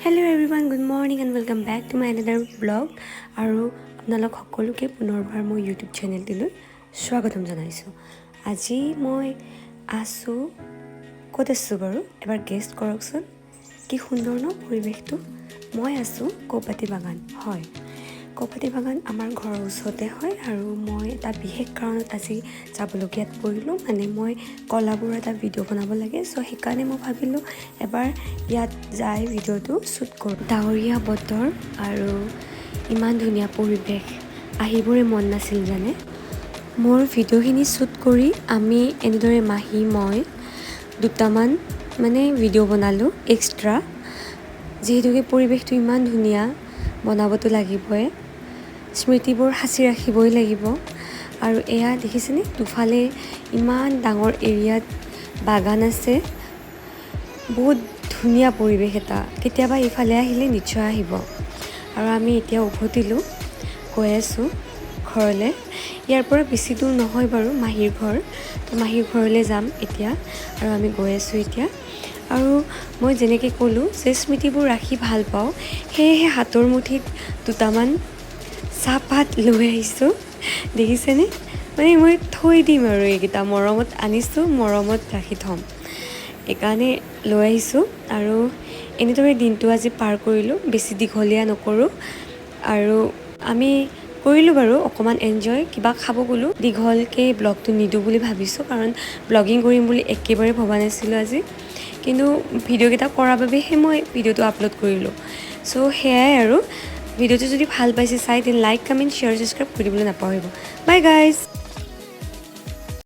Hello everyone, good morning and welcome back to my another vlog. আৰু আপোনালোক সকলোকে পুনৰবাৰ মোৰ ইউটিউব চেনেলটোলৈ স্বাগতম জনাইছোঁ। আজি মই আছোঁ, ক'ত আছোঁ বাৰু এবাৰ গেছ কৰকচোন। কি সুন্দৰ ন পৰিৱেশটো? মই আছোঁ কৌপাতি বাগান। হয়, কৌপাতি বাগান আমাৰ ঘৰৰ ওচৰতে হয়। আৰু মই এটা বিশেষ কাৰণত আজি যাবলগীয়াত পৰিলোঁ, মানে মই কলাবোৰ এটা ভিডিঅ' বনাব লাগে। চ' সেইকাৰণে মই ভাবিলোঁ এবাৰ ইয়াত যাই ভিডিঅ'টো শ্বুট কৰোঁ। ডাৱৰীয়া বতৰ আৰু ইমান ধুনীয়া পৰিৱেশ, আহিবৰে মন নাছিল জানে। মোৰ ভিডিঅ'খিনি শ্বুট কৰি আমি এনেদৰে মাহী মই দুটামান মানে ভিডিঅ' বনালোঁ এক্সট্ৰা, যিহেতুকে পৰিৱেশটো ইমান ধুনীয়া, বনাবতো লাগিবই, স্মৃতিবোৰ সাঁচি ৰাখিবই লাগিব। আৰু এয়া দেখিছেনে, দুফালে ইমান ডাঙৰ এৰিয়াত বাগান আছে। বহুত ধুনীয়া পৰিৱেশ এটা। কেতিয়াবা এইফালে আহিলে নিশ্চয় আহিব। আৰু আমি এতিয়া উভতিলোঁ, গৈ আছোঁ ঘৰলৈ। ইয়াৰ পৰা বেছি দূৰ নহয় বাৰু মাহীৰ ঘৰ। তো মাহীৰ ঘৰলৈ যাম এতিয়া আৰু আমি গৈ আছোঁ এতিয়া। আৰু মই যেনেকৈ ক'লোঁ যে স্মৃতিবোৰ ৰাখি ভাল পাওঁ, সেয়েহে হাতৰ মুঠিত দুটামান চাহপাত লৈ আহিছোঁ। দেখিছেনে? মানে মই থৈ দিম আৰু এইকেইটা মৰমত আনিছোঁ, মৰমত ৰাখি থ'ম, এইকাৰণে লৈ আহিছোঁ। আৰু এনেদৰে দিনটো আজি পাৰ কৰিলোঁ। বেছি দীঘলীয়া নকৰোঁ। আৰু আমি কৰিলোঁ বাৰু অকণমান এনজয়, কিবা খাব গ'লোঁ। দীঘলকৈ ব্লগটো নিদিওঁ বুলি ভাবিছোঁ, কাৰণ ব্লগিং কৰিম বুলি একেবাৰে ভবা নাছিলোঁ আজি। কিন্তু ভিডিঅ'কেইটা কৰাৰ বাবেহে মই ভিডিঅ'টো আপলোড কৰিলোঁ। চ' সেয়াই আৰু ভিডিঅ'টো যদি ভাল পাইছে চাই, then like, comment, share, subscribe কৰি দিবলৈ নাপাহৰিব। Bye guys.